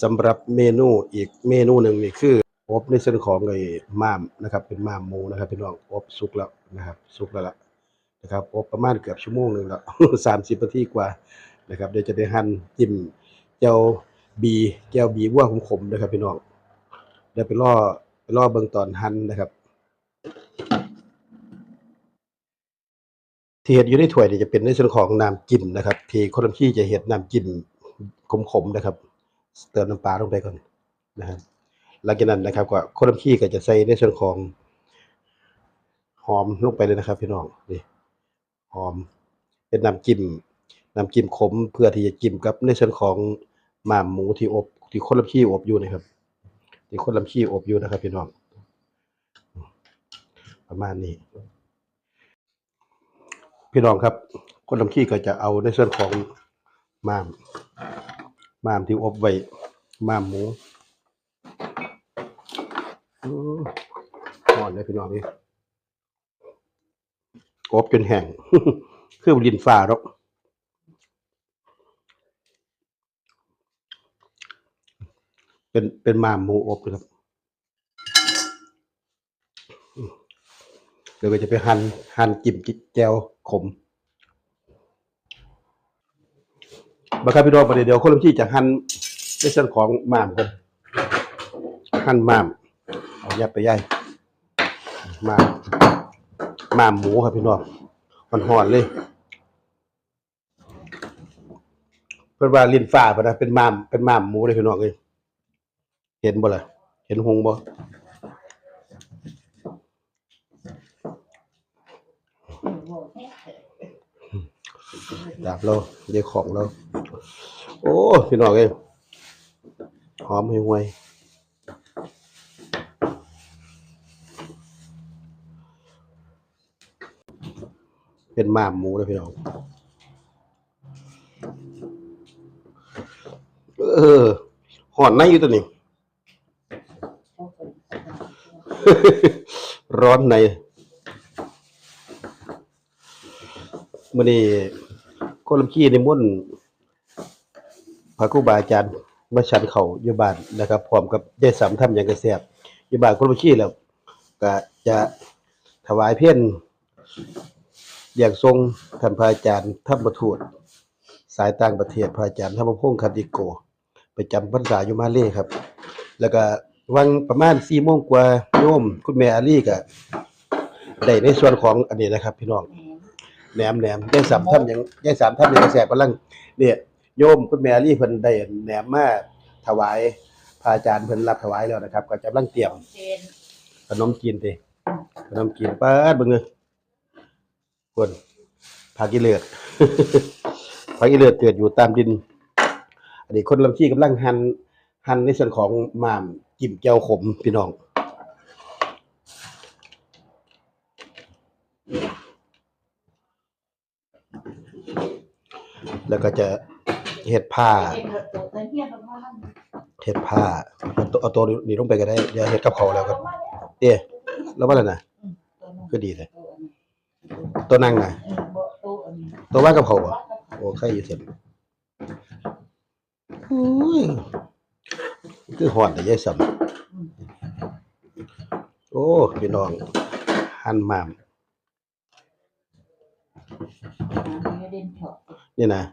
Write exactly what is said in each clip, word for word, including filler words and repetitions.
สำหรับเมนูอีกเมนูหนึ่งนี่คืออบในส่วนของไอ้ม้ามนะครับ เป็นม้ามหมูนะครับพี่น้อง อบสุกแล้วนะครับ สุกแล้วล่ะนะครับ อบประมาณเกือบชั่วโมงหนึ่งแล้ว สามสิบนาทีกว่านะครับ เดี๋ยวจะไปหั่นจิ้มแจ่วบีแจ่วบีวัวขมๆนะครับพี่น้อง เดี๋ยวไปรอไปรอเบิ่งตอนหั่นนะครับ ที่เฮ็ดอยู่ในถ้วยนี่จะเป็นในส่วนของน้ำจิ้มนะครับ ที่คนลำชีจะเฮ็ดน้ำจิ้มขมๆนะครับ เติมน้ำปลาลงไปก่อนนะครับ หลังจากนั้นนะครับ ก็คนลำชีก็จะใส่ในส่วนของหอมลงไปเลยนะครับ พี่น้อง นี่ หอม เป็นน้ำจิ้ม น้ำจิ้มขม เพื่อที่จะจิ้มกับในส่วนของม้ามหมูที่อบ ที่คนลำชีอบอยู่นะครับ ที่คนลำชีอบอยู่นะครับ พี่น้อง ประมาณนี้ พี่น้องครับ คนลำชีก็จะเอาในส่วนของม้าม ม้ามที่อบไว้ ม้ามหมู อื้อ ฮ้อนเลยพี่น้องเอ้ย อบจนแห้ง คือลิ้นฟ้าเนาะ เป็น เป็นม้ามหมูอบนะครับ เดี๋ยวก็จะไปหั่น หั่นจิ้มแจ่วขม บัดครับพี่น้อง บัดนี้เดี๋ยวคนลำชีจะหั่นในส่วนของม้ามก่อน หั่นม้าม เอายัดไปย่าย ม้าม ม้ามหมูครับพี่น้อง ฮ้อนๆเลย เพิ่นว่าลิ้นฟ้าพะนะ เป็นม้าม เป็นม้ามหมูเลยพี่น้องเอ้ย เห็นบ่ล่ะ เห็นหุงบ่ ดาบเรา ได้ของแล้ว โอ้ พี่น้องเอ้ย หอมห่วยๆ เป็นม้ามหมูเลยพี่น้อง เออ ฮ้อนในอยู่ตัวนี้ ร้อนใน มื้อนี้คนลำชีนิมนต์พระครูบาอาจารย์มาฉันข้าวอยู่บ้านนะครับ พร้อมกับยายสำ ทำหยังก็แซ่บ อยู่บ้านคนลำชีแล้ว ก็จะถวายเพลเลี้ยงส่งท่านพระอาจารย์ธรรมทูต สายต่างประเทศ พระอาจารย์ธรรมพงษ์ ขันติโก ไปจำพรรษาอยู่มาเลย์ครับ แล้วก็หว่างประมาณสี่โมงกว่า โยมคุณแม่อาลีก็ได้ในส่วนของอันนี้นะครับ พี่น้อง แหนม แหนม ยายสำ ทำหยัง ยายสำ ทำหยังก็แซ่บกำลัง เนี่ย โยมคุณแม่อาลีเพิ่นได้แหนมมาถวาย พระอาจารย์เพิ่นรับถวายแล้วนะครับ ก็กำลังเตรียม เจน ขนมจีนติ ขนมจีน ป๊าด เบิ่งเด้อ เพิ่น ผักอีเลิศ ผักอีเลิศเกิดอยู่ตามดิน อันนี้คนลำชีกำลังหั่น หั่นในส่วนของม้ามจิ้มแจ่วขมพี่น้อง แล้วก็จะเฮ็ดผ้า เฮ็ดผ้า เอาตัว เอาตัวนี้ลงไปก็ได้ เดี๋ยวเฮ็ดกับข้าวแล้วก็ เอ๊ะ แล้วว่าแล้วนะ คือดีเลย ตัวนั่งนะ ตัวว่างกับข้าวบ่ โอ้ ใครอยู่ซั่น โอ้ย คือฮ้อนแต่ยายสำ โอ้ พี่น้อง หั่นม้าม นี่นะ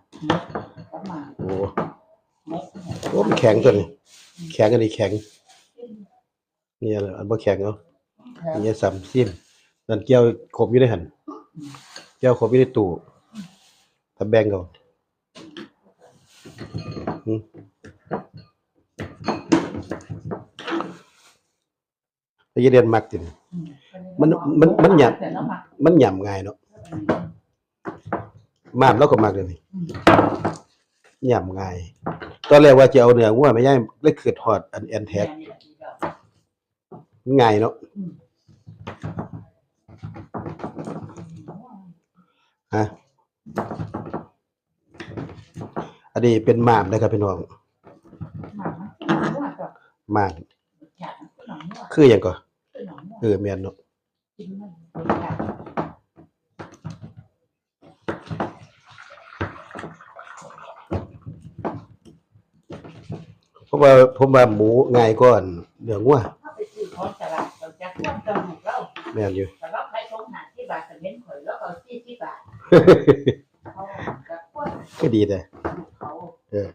โอ้ โอ้ มันแข็งตัวนี้ แข็ง อันนี้แข็ง นี่อันบ่แข็งเนาะ นี่สามซิม นั่นแจ่วขมอยู่ในหั่น แจ่วขมอยู่ในตู้ ถ้าแบ่งเอา หืม แล้วยายเดือนมักติ มัน มัน มันหยาบ มันหยาบง่ายเนาะ ม้ามเราก็มักเลยนี่ หยาบง่าย ตอนแรกว่าจะเอาเนื้องัว แม่ยายเลยคิดฮอดอันแอนแท็ก ง่ายเนาะ ฮะ อันนี้เป็นม้ามนะครับพี่น้อง ม้าม คือหยังก่อ เออ แม่นเนาะ ผม ว่าผมว่าหมูง่ายกว่าเนื้องัว เขาไปซื้อของตลาดเขาจะควบตำหนิเรา แม่นอยู่ แต่เราขายของห้าสิบบาทแต่เน้นข่อยแล้วเอาสี่สิบบาทเขาก็ควบ ก็ดีเลย เขา เออ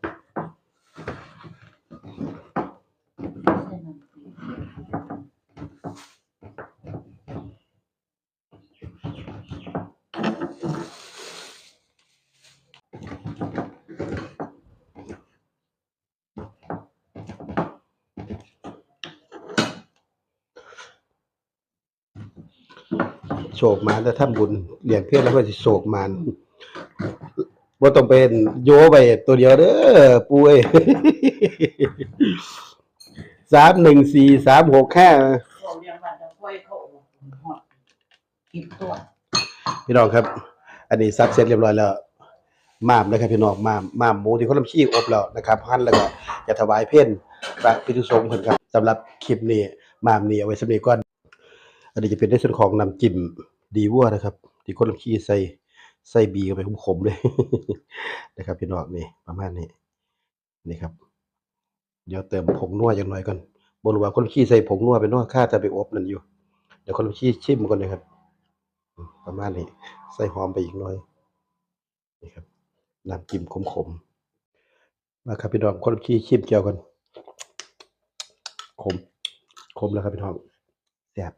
โชคมาแล้วทำบุญเลี้ยงเพื่อนแล้วก็สิโชคมานบ่ต้องเป็นโยไว้ตัวเดียวเด้อปุ้ย สามหนึ่งสี่สามหกห้า เขาเรียนวันตะกล้วยเขาออกหอดกินตัว พี่น้องครับ อันนี้สับเสร็จเรียบร้อยแล้ว มามนะครับพี่น้อง มาม มามหมูที่คนลำชีอบแล้วนะครับหั่นแล้วก็จะถวายเพลพระภิกษุสงฆ์เพิ่นครับ สำหรับคลิปนี้ มามนี้เอาไว้ส่ำนี้ก่อน อันนี้จะเป็นในส่วนของน้ำจิ้มดีวัวนะครับ ที่คนลำชีใส่ ใส่บีเข้าไปขมๆเลย นะครับพี่น้อง นี่ประมาณนี้ นี่ครับ เดี๋ยวเติมผงนัวจักหน่อยก่อน บ่รู้ว่าคนลำชีใส่ผงนัวไปเนาะ ข้าจะไปอบนั่นอยู่ เดี๋ยวคนลำชีชิมก่อนนะครับ ประมาณนี้ ใส่หอมไปอีกหน่อย นี่ครับ น้ำจิ้มขมๆ มาครับพี่น้อง คนลำชีชิมแจ่วก่อน ขม ขมแล้วครับพี่น้อง แซ่บ